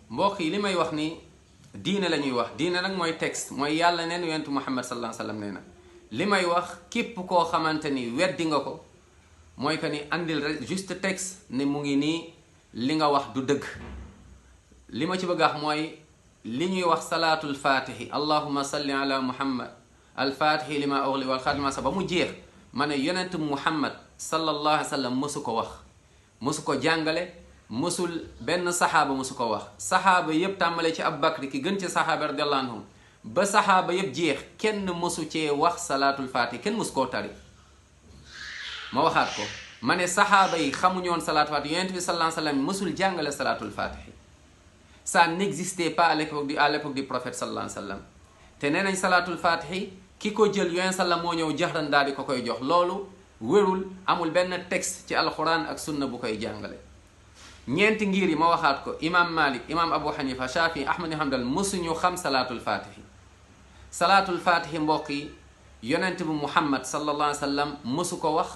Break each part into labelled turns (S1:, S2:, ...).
S1: mbokk yi li may wax ni diine la ñuy wax diine nag mooy texte mooy yàlla neen yonent Muhammad sallallahu alayhi wa sallam nee na li may wax képp koo xamante ni weddi nga ko mooy que ni andil rek juste texte ne mu ngi nii li nga wax du dëgg. li ma ci bëgg a wax mooy li ñuy wax salaatul faatihi allahumma salli ala muhammad al faatihi li ma ughliqa wal xaatimi sa ba mu jeex ma ne yonent Muhammad sallallahu alayhi wa sallam mësu ko wax mësu ko jàngale mësul benn saxaaba mësu ko wax. saxaaba yépp tàmbale ci Abu Bakr ki gën ci saxaaba radiyallahu anhum ba saxaaba yépp jeex kenn mësu cee wax salaatul faatihi kenn mësu koo tari. ma waxaat ko ma ne saxaaba yi xamuñu woon salaatul faatihi yonent bi sallallahu alayhi wa sallam mësul jàngale salaatul faatihi. ça n'existait pas à l'époque du prophète sallallahu alayhi wa sallam te nee nañ salaatul faatihi ki ko jël yonent sallam moo ñëw jaxran daal di ko koy jox. loolu wérul, amul benn texte ci alquran ak sunna bu koy jàngale. ñeenti ngir yi ma waxaat ko imam Malik, imam Abu Hanifa, Shafi, Ahmad ibn Hanbal mësuñu xam salaatul faatihi. salaatul faatihi mbokk yi yonent bu Muhammad sallallahu alayhi wa sallam mësu ko wax,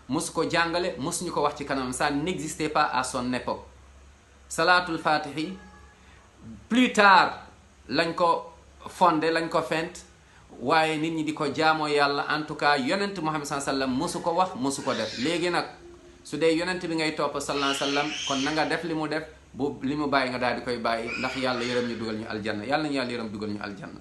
S1: mësu ko jàngale, mësuñu ko wax ci kanam. ça n'existait pas à son époque. salaatul faatihi plus tard lañ ko fondé, lañ ko fent, waaye nit ñi di ko jaamoo yàlla. en tout cas yonent Muhammad sallallahu alayhi wa sallam mësu ko wax, mësu ko def. léegi nag su dee yonent bi ngay topp sallallahu alayhi wa sallam kon na nga def li mu def, bu li mu bàyyi nga daal di koy bàyyi, ndax yàlla yërëm ñu dugal ñu aljanna. yàlla nañu yàlla yërëm dugal ñu aljanna.